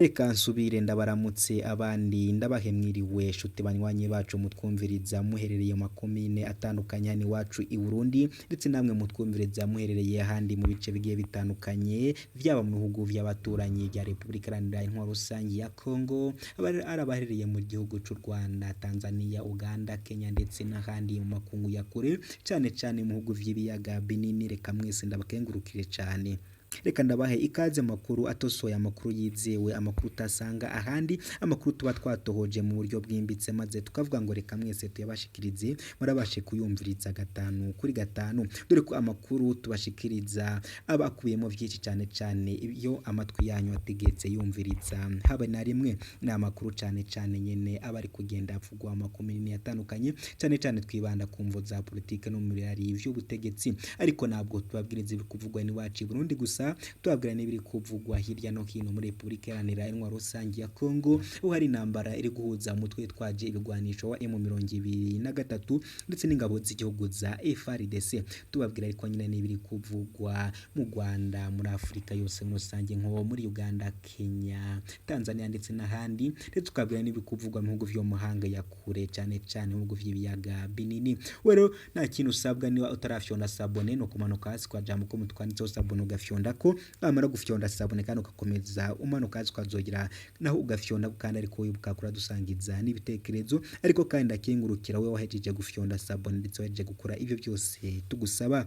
Reka nsubire ndabaramutse abandi ndabahe mwiriwe shuti banywanyi bacu mutwumviriza muherereye mu makomine atandukanye hano iwacu i Burundi ndetse namwe mutwumviriza muherereye ahandi mu bice bigiye bitandukanye vyaba mu bihugu vy'abaturanyi vya Repubulika Iharanira Intwaro Rusangi ya Kongo, ari abaherereye mu gihugu c'u Rwanda, Tanzania, Uganda, Kenya ndetse n'ahandi mu makungu ya kure cane cane mu bihugu vy'ibiyaga binini, reka mwese ndabakengurukire cane. Reka ndabahe ikaze amakuru atosoye, amakuru yizewe, amakuru utasanga ahandi, amakuru tuba twatohoje mu buryo bwimbitse maze tukavuga ngo reka mwese tuyabashikirize murabashe kuyumviriza gatanu kuri gatanu, dore ko amakuru tubashikiriza aba akubiyemo vyinshi cane cane iyo amatwi yanyu atigeze yumviriza habe na rimwe. Ni amakuru cane cane nyene aba ari kugenda avugwa mu makomine atandukanye, cane cane twibanda ku mvo za politike no mu birari vy'ubutegetsi, ariko ntabwo tubabwiriza ibiri kuvugwa n'iwacu i Burundi gusa, tubabwira n'ibiri kuvugwa hirya no hino muri Repubulika Iharanira Intwaro Rusangi ya Kongo, aho hari intambara iri guhuza umutwe witwaje ibigwanisho wa M23 ndetse n'ingabo z'igihugu za FARDC. Tubabwira ariko nyine n'ibiri kuvugwa mu Rwanda, muri Afurika yose muri rusange nko muri Uganda, Kenya, Tanzania ndetse n'ahandi, ndetse tukabwira n'ibiri kuvugwa mu bihugu vyo mu mahanga ya kure cane cane mu bihugu vy'ibiyaga binini. Rero nta kintu usabwa niba utarafyonda sabone no kumanuka hasi kwa jambo ko mutwanditseho sabone ugafyondako, wamara gufyonda sabone kandi ugakomeza umanuka hasi ukazogera naho ugafyonda kandi ariko wibuka kuradusangiza n'ibitekerezo, ariko kandi ndakengurukira wewe wahejeje gufyonda sabone ndetse wahejeje gukora ivyo byose tugusaba.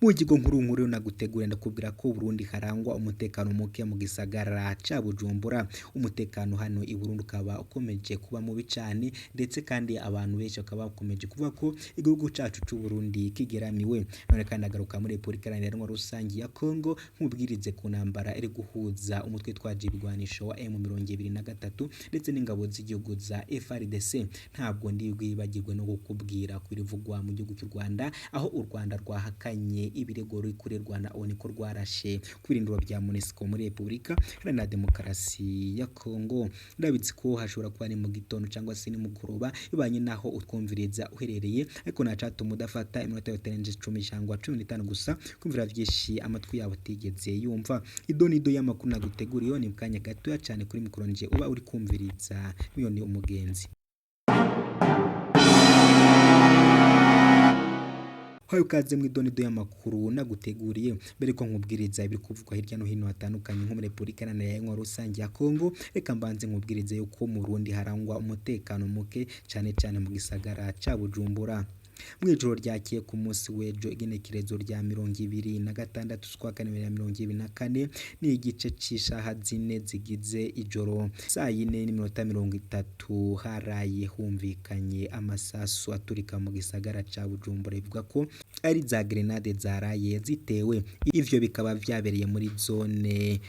Mu ngingo nkuru nkuru nagutegura ndakubwira ko Burundi harangwa umutekano muke mu gisagara ca Bujumbura. Umutekano hano i Burundi ukaba ukomeje kuba mubi cane, ndetse kandi abantu benshi bakaba bakomeje kuvuga ko igihugu cacu c'u Burundi kigeramiwe. None kandi agaruka muri Repubulika Iharanira Intwaro Rusangi ya Kongo, nkubwirize ku ntambara iri guhuza umutwe twaje ibigwanisho wa M23 ndetse n'ingabo z'igihugu za FARDC. Ntabwo ndi bwibagirwe no kukubwira ku birivugwa mu gihugu cy'u Rwanda, aho u Rwanda rwahakanye ibirego ruri na ONU ko rwarashe ku birindiro bya MONUSCO muri Repubulika Iharanira Demokarasi ya Kongo. Ndabitse ko hashobora kuba ari mu gitondo cyangwa se nimugoroba bibanye naho utwumviriza uherereye, ariko ntacatuma udafata iminota itarenze 10 cyangwa 15 gusa kumvira vyinshi amatwi yawe atigeze yumva. Idonido y'amakuru naguteguriye ni mukanya gatoya cyane kuri mikoro nje uba uri kumviriza miliyoni umugenzi. Hayo kaze mu idonido y'amakuru naguteguriye mbere ko nkubwiriza ibiri kuvugwa hirya no hino hatandukanye nko muri Repubulika Iharanira Intwaro Rusangi ya Kongo. Reka mbanze nkubwirize yuko mu Burundi harangwa umutekano muke cane cane mu gisagara ca Bujumbura. Mw'ijoro ryakeye ku munsi w'ejo igenekerezo rya 26 z'ukwa kane 2024 ni igice c'isaha zine zigize ijoro, saa yine n'iminota 30 haraye humvikanye amasasu aturika mu gisagara ca Bujumbura, bivuga ko ari za grenade zaraye zitewe. Ivyo bikaba vyabereye muri zone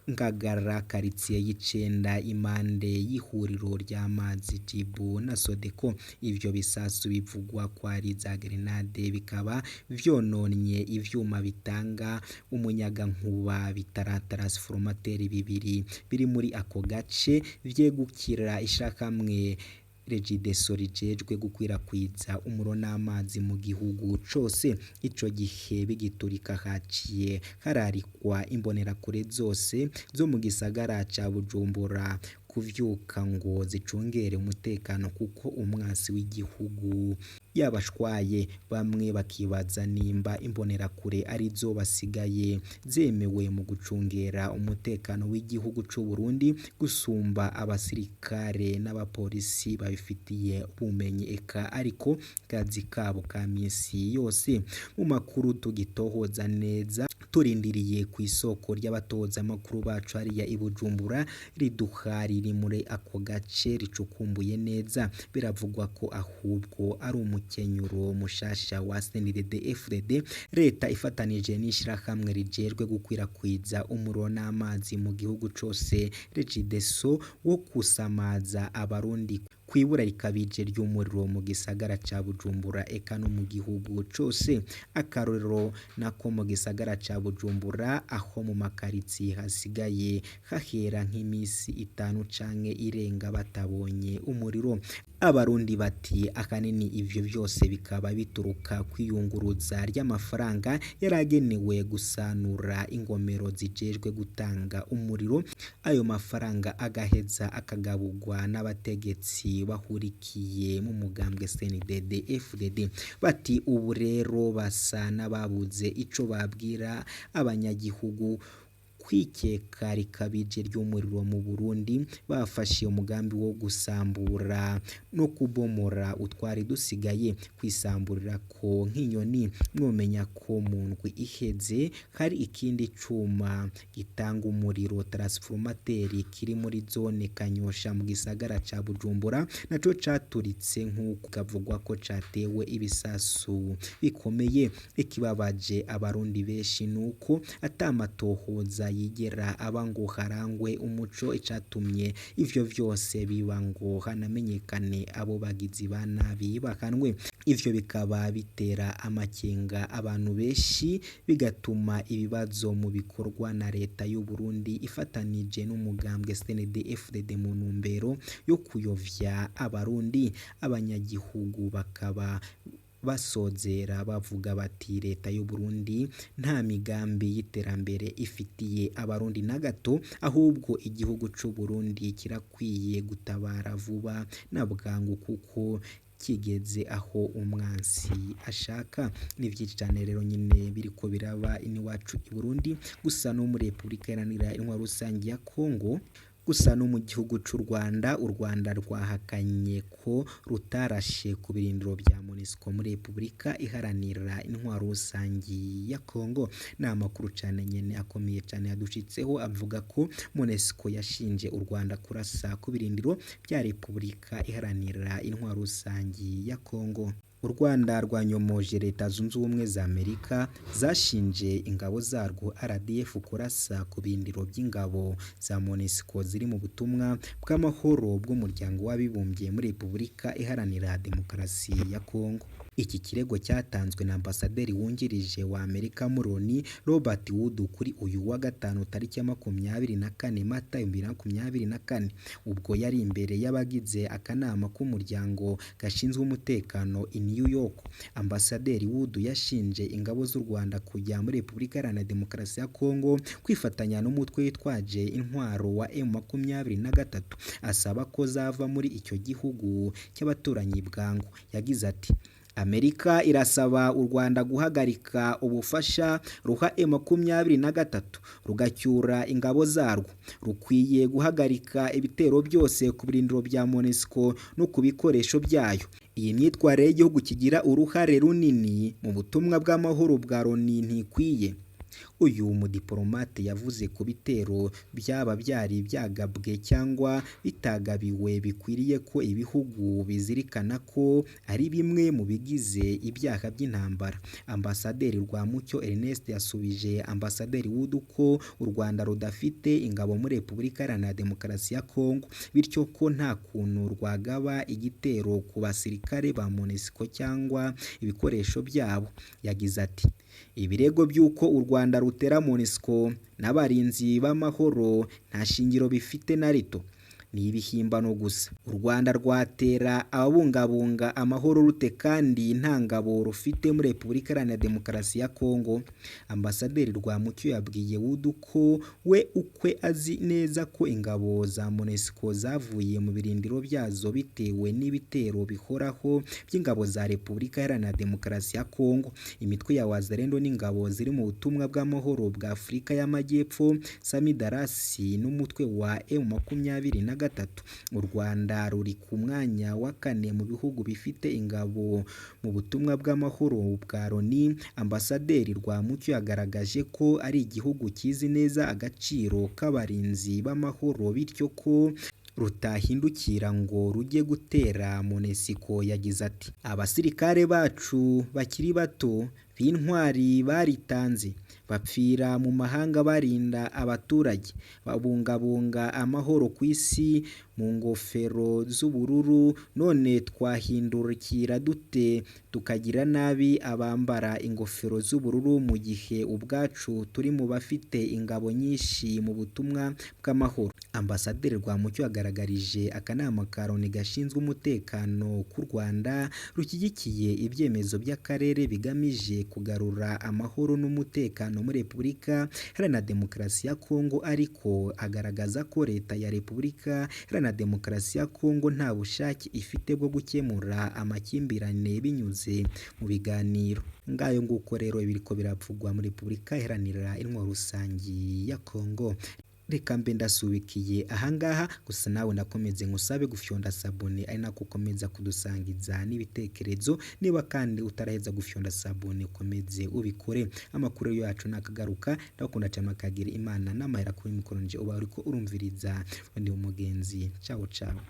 Ngagara karitsiye y'icenda impande y'ihuriro ry'amazi Jibu na Sodeko. Ivyo bisasu bivugwa ko ari za grenade bikaba vyononye ivyuma bitanga umunyagankuba bitara transformateur bibiri biri muri ako gace, vyegukira ishakamwe Regideso rijejwe gukwirakwiza umuro n'amazi mu gihugu cose. Ico gihe bigiturika haciye hararikwa imbonerakure zose zo mu gisagara ca Bujumbura kuvyuka ngo zicungere umutekano kuko umwasi w'igihugu yabashwaye. Bamwe bakibaza nimba imbonerakure arizo basigaye zemewe mu gucungera umutekano w'igihugu c'u Burundi gusumba abasirikare n'abapolisi babifitiye ubumenyi, eka ariko kazi kabo ka misi yose. Mu makuru tugitohoza neza turindiriye ku isoko ry'abatoza amakuru bacu hariya i Bujumbura riduha riri muri ako gace ricukumbuye neza. Biravugwa ko ahubwo ari umukenyuro mushasha wa CNDD-FDD, leta ifatanije n'ishirahamwe rijejwe gukwirakwiza umuriro n'amazi mu gihugu cose Regideso, wo kusamaza abarundi kwibura rikabije ry'umuriro mu gisagara ca Bujumbura eka no mu gihugu cose. Akarorero nako mu gisagara ca Bujumbura aho mu makaritsiye hasigaye hahera nk'imisi 5 canke irenga batabonye umuriro. Abarundi bati ahanini ivyo vyose bikaba bituruka kwiyunguruza ry'amafaranga yaragenewe gusanura ingomero zijejwe gutanga umuriro, ayo mafaranga agaheza akagaburwa n'abategetsi bahurikiye mu mugambwe CNDD FDD. Bati ubu rero basa n'ababuze ico babwira abanyagihugu kwikeka rikabije ry'umuriro mu Burundi, bafashe umugambi wo gusambura no kubomora utwari dusigaye, kwisamburira ko nk'inyoni. Mwomenya ko mu ndwi iheze hari ikindi cuma gitanga umuriro transformateur kiri muri zone Kanyosha mu gisagara ca Bujumbura, naco caturitse nk'uko kavugwa ko catewe ibisasu bikomeye. Ikibabaje abarundi benshi nuko atamatohoza yigera aba ngo harangwe umuco, icatumye ivyo vyose biba ngo hanamenyekane abo bagizi ba nabi bahanwe. Ivyo bikaba bitera amakenga abantu benshi, bigatuma ibibazo mu bikorwa na leta y'u Burundi ifatanije n'umugambwe CNDD FDD mu ntumbero yo kuyovya abarundi, abanyagihugu bakaba basozera bavuga bati leta y'u Burundi nta migambi y'iterambere ifitiye abarundi na gato, ahubwo igihugu c'u Burundi kirakwiye gutabara vuba na bwangu kuko kigeze aho umwansi ashaka. Ni vyinshi cane rero nyene biriko biraba iniwacu i Burundi, gusa no muri Repubulika Iharanira Intwaro Rusangi ya Kongo, gusa no mu gihugu c'u Rwanda. U Rwanda rwahakanye ko rutarashe ku birindiro vya MONUSCO muri Repubulika Iharanira Intwaro Rusangi ya Kongo. Ni amakuru cane nyene akomeye cane yadushitseho avuga ko MONUSCO yashinje u Rwanda kurasa ku birindiro vya Repubulika Iharanira Intwaro Rusangi ya Kongo. U Rwanda rwanyomoje Leta Zunze Ubumwe za Amerika zashinje ingabo zarwo RDF kurasa ku birindiro by'ingabo za MONUSCO ziri mu butumwa bw'amahoro bw'Umuryango w'Abibumbye muri Repubulika Iharanira Demokarasi ya Kongo. Iki kirego cyatanzwe na Ambasaderi wungirije wa Amerika muri Loni Robert Wood kuri uyu wa gatanu tariki ya 24 Mata 2024, ubwo yari imbere y'abagize akanama k'umuryango gashinzwe umutekano i New York. Ambasaderi Wood yashinje ingabo z'u Rwanda kujya muri Repubulika Iharanira Demokarasi ya Kongo kwifatanya n'umutwe witwaje intwaro wa M23, asaba ko zava muri icyo gihugu cy'abaturanyi bwangu. Yagize ati Amerika irasaba u Rwanda guhagarika ubufasha ruha M23 rugacyura ingabo zarwo, rukwiye guhagarika ibitero byose ku birindiro bya MONUSCO no ku bikoresho byayo. Iyi myitwarire y'igihugu kigira uruhare runini mu butumwa bw'amahoro bwa Loni ntikwiye. Uyu mudiplomate yavuze ku bitero byaba byari byagabwe cyangwa bitagabiwe bikwiriye ko ibihugu bizirikana ko ari bimwe mu bigize ibyaha by'intambara. Ambasaderi Rwamucyo Ernest yasubije Ambasaderi Wood ko u Rwanda rudafite ingabo muri Repubulika Iharanira Demokarasi ya Kongo, bityo ko nta kuntu rwagaba igitero ku basirikare ba MONUSCO cyangwa ibikoresho byabo. Yagize ati ibirego by'uko u Rwanda rutera MONUSCO n'abarinzi b'amahoro nta shingiro bifite na rito, ni ibihimbano gusa. U Rwanda rwatera ababungabunga amahoro rute kandi nta ngabo rufite muri Repubulika Iharanira Demokarasi ya Kongo? Ambasaderi Rwamucyo yabwiye Wood ko we ukwe azi neza ko ingabo za MONUSCO zavuye mu birindiro byazo bitewe n'ibitero bihoraho by'ingabo za Repubulika Iharanira Demokarasi ya Kongo, imitwe ya Wazalendo n'ingabo ziri mu butumwa bw'amahoro bwa Afurika y'Amajyepfo SAMIDRC n'umutwe wa M23. U Rwanda ruri ku mwanya wa kane mu bihugu bifite ingabo mu butumwa bw'amahoro bwa Loni. Ambasaderi Rwamucyo yagaragaje ko ari igihugu kizi neza agaciro k'abarinzi b'amahoro, bityo ko rutahindukira ngo rujye gutera MONUSCO. Yagize ati abasirikare bacu bakiri bato B'intwari baritanze bapfira mu mahanga barinda abaturage, babungabunga amahoro ku isi mu ngofero z'ubururu, none twahindukira dute tukagira nabi abambara ingofero z'ubururu mu gihe ubwacu turi mu bafite ingabo nyinshi mu butumwa bw'amahoro? Ambasaderi Rwamucyo yagaragarije akanama ka Loni gashinzwe umutekano k'u Rwanda rushyigikiye ibyemezo by'akarere bigamije kugarura amahoro n'umutekano muri Repubulika Iharanira Demokarasi ya Kongo, ariko agaragaza ko Leta ya Repubulika Iharanira Demokarasi ya Kongo nta bushake ifite bwo gukemura amakimbirane binyuze mu biganiro. Ngayo nguko rero ibiriko biravugwa muri Repubulika Iharanira Intwaro Rusangi ya Kongo. Reka mbe ndasubikiye ahangaha, gusa nawe ndakomeze nkusabe gufyonda sabone ari nako ukomeza kudusangiza n'ibitekerezo, niba kandi utaraheza gufyonda sabone ukomeze ubikore. Amakuru yacu nakagaruka, ndabakunda cyane makagira Imana n'amahera kuri mikoro nje uba uriko urumviriza ndi umugenzi. Ciao ciao.